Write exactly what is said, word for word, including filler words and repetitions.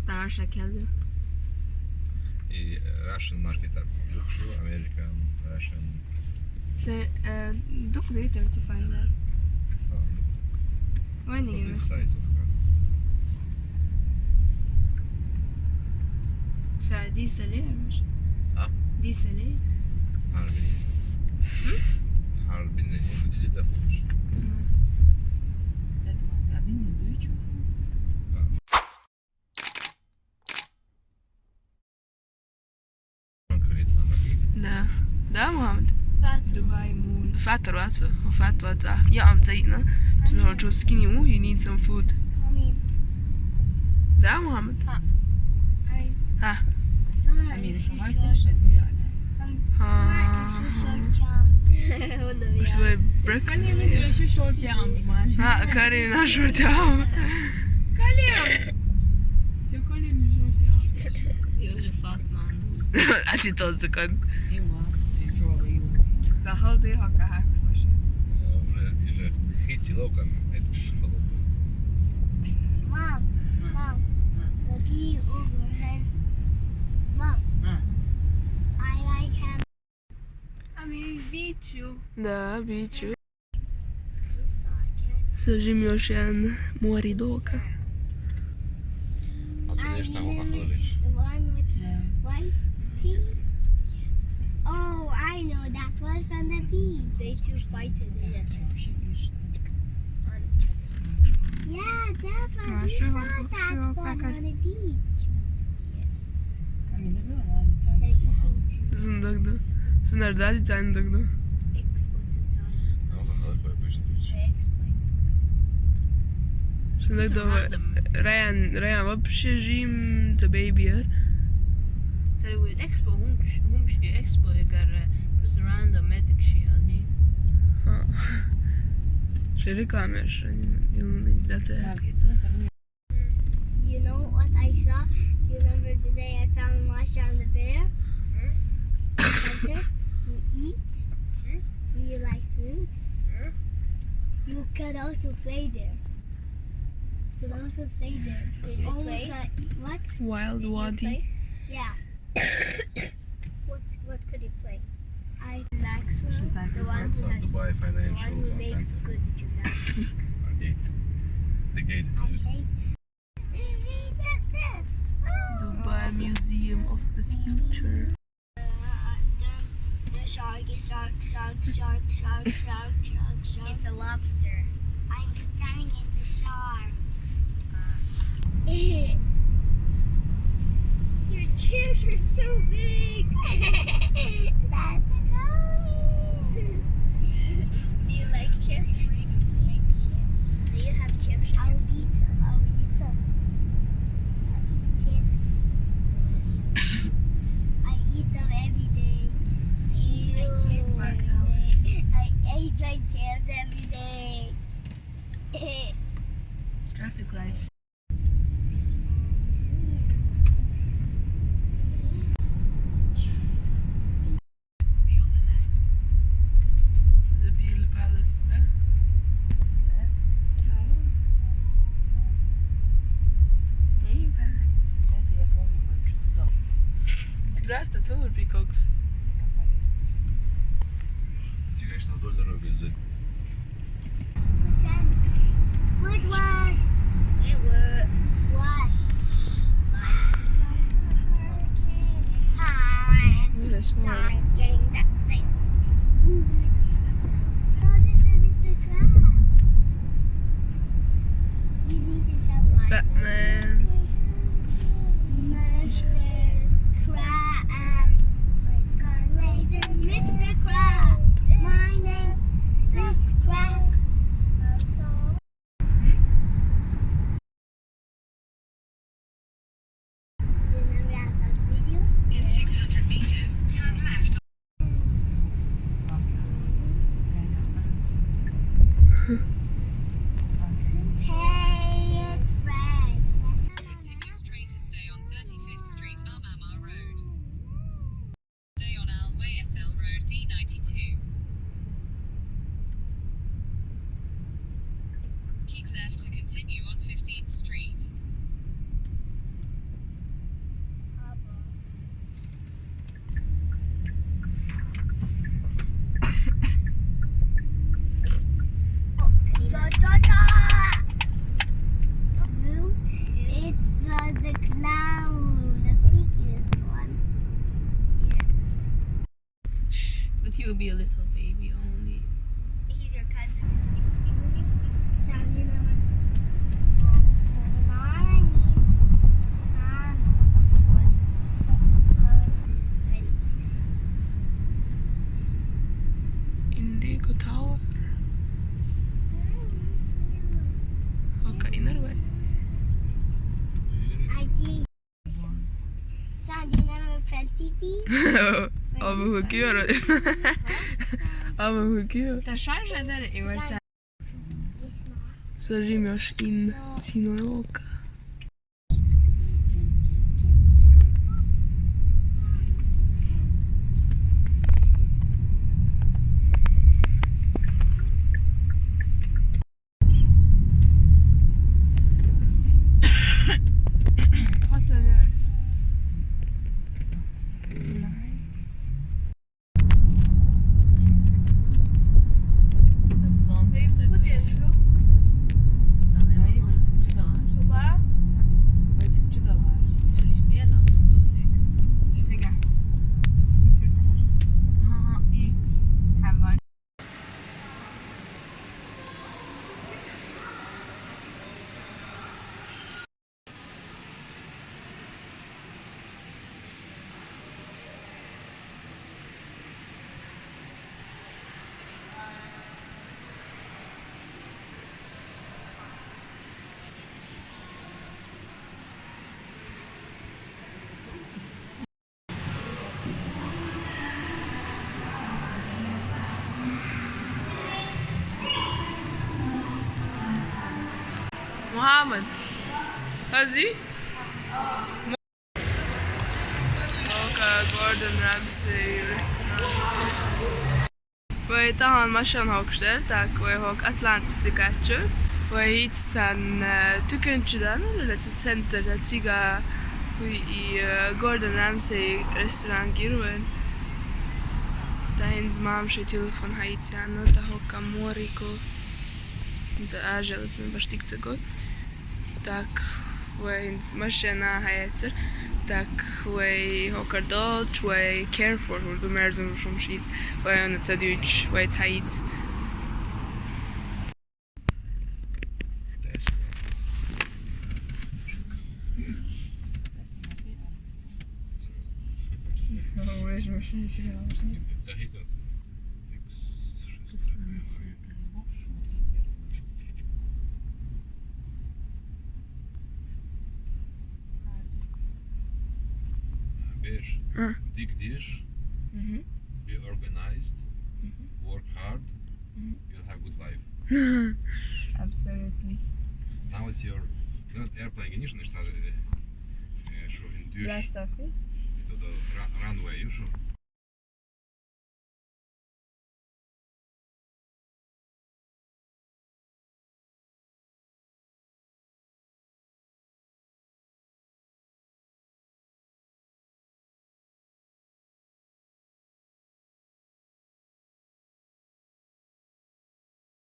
Russia keldi. I Russian market, tako, American, Russian. Se, e, duk në thirty-five there. Oh, When look you at the size of her. Sa diesel e, është? Ha? Diesel e? Harbi. Harbi ne, onu bize de konuş. Let's go. Ja, benzin duyucu. Kërcënoi. Da. Da, Muhammed. Dubai Mall. Fatto razzo, ho fatto a za. Io am zaina. Sono just skinny, you need some food. I mean, Da, Muhammed. I mean, Ha. someone I mean, she my showed, solution. um, someone she showed John. Što je breakfast? Kalem, šešol pjam, žmali. Ha, Karina, što ti imam? Kalem. Sve kalem, šešol pjam. You're a fat man. A ti to zakon. He wants to draw you. Da, how do you have a hack? Вже, вже хиті локами, это ж холодно. Mom, mom. So the Uber has, mom. Huh. I like him. I mean, beat you. Da, biću. This side. Sa živim još jedan mori doka. A to je nešto u Mahalović. The one with white teeth. Oh, I know that one from the beach. They two fighted. Yeah, that one. We saw that one on the beach. Yes. I mean, ne bi ona lica. Zındık da. Zındık da, zındık da. Expo two thousand. No, Mahalović je obično. Explain. Zındık da. Ryan, Ryan, вообще živim the baby, jer. Tëri with Expo, hum, hum shi Expo e garë, plus random etik shi ali. Ha. Še reklame, še, ili ne znate. Market centar. You know what I saw? You remember the day I found Masha and the bear? Center? You eat? You like food? You could also play there. You could also play there. Could you Almost play? Like, what? Wild Did you Wadi. Play? Yeah. What what could you play? I Maxwell, the one who has, Dubai the one Financial who makes Center. Good gymnastics. Gate. The gate. I think. Dubai Museum of the Future. The shark is shark, shark, shark, shark, shark, shark, shark. It's a lobster. I'm pretending it's a shark. Your chairs are so big. That's a goat. Do you like chips? Do you have chips? I'll eat them. I'll eat them. Chips. I eat them every day. I eat my chips every day. I eat my chips every day. Traffic lights. Zabil Palace, eh? Hey, Palace. Dajte, ja pomnim, ali ću se da. Zgrada, celo peacocks. Ti ga što dolje robi za Pretend. Squidward. Squidward. What? Hi. Sorry, getting that thing. No, this is Mister Krabs. You need to tell us. Batman. Mister Krabs. Mister Krabs. My name is Krabs. Remember that video? In six hundred meters, turn left. Hey, it's Fred. Continue straight to stay on thirty-fifth Street, Almamar Road. Be a little baby only. He's your cousin. Indigo Tower. Okay, inner way. I think. Sen dinleme Fred T V. Abi bakıyorum. Abi bakıyor. Të shajsh edhe i vërsa. Së rrimë është in tino oka. Muhammed. Hazi? Oka Gordon Ramsay restaurant. Oj, tahan ma šan hokšter, tak oj hok Atlantis kaču. Oj hits san tuken čidan, le center da ciga hui i Gordon Ramsay restaurant giruen. Da ins mam še telefon hajciano, da hoka moriko. Za ažel, za baš tik cego. Tak, oj, mašina hajacer. Tak, oj, hokar dol, čuj care for, ur dumerzum šum šits. Oj, ona caduč, oj, cajits. Beş. Hı. Dik diş. Mhm. Be organized. Mhm. Work hard. Mhm. You'll have good life. Absolutely. Now it's your, not airplane, конечно, что, э, э, что in Deutsch. Last of it. Это ra- runway, you что?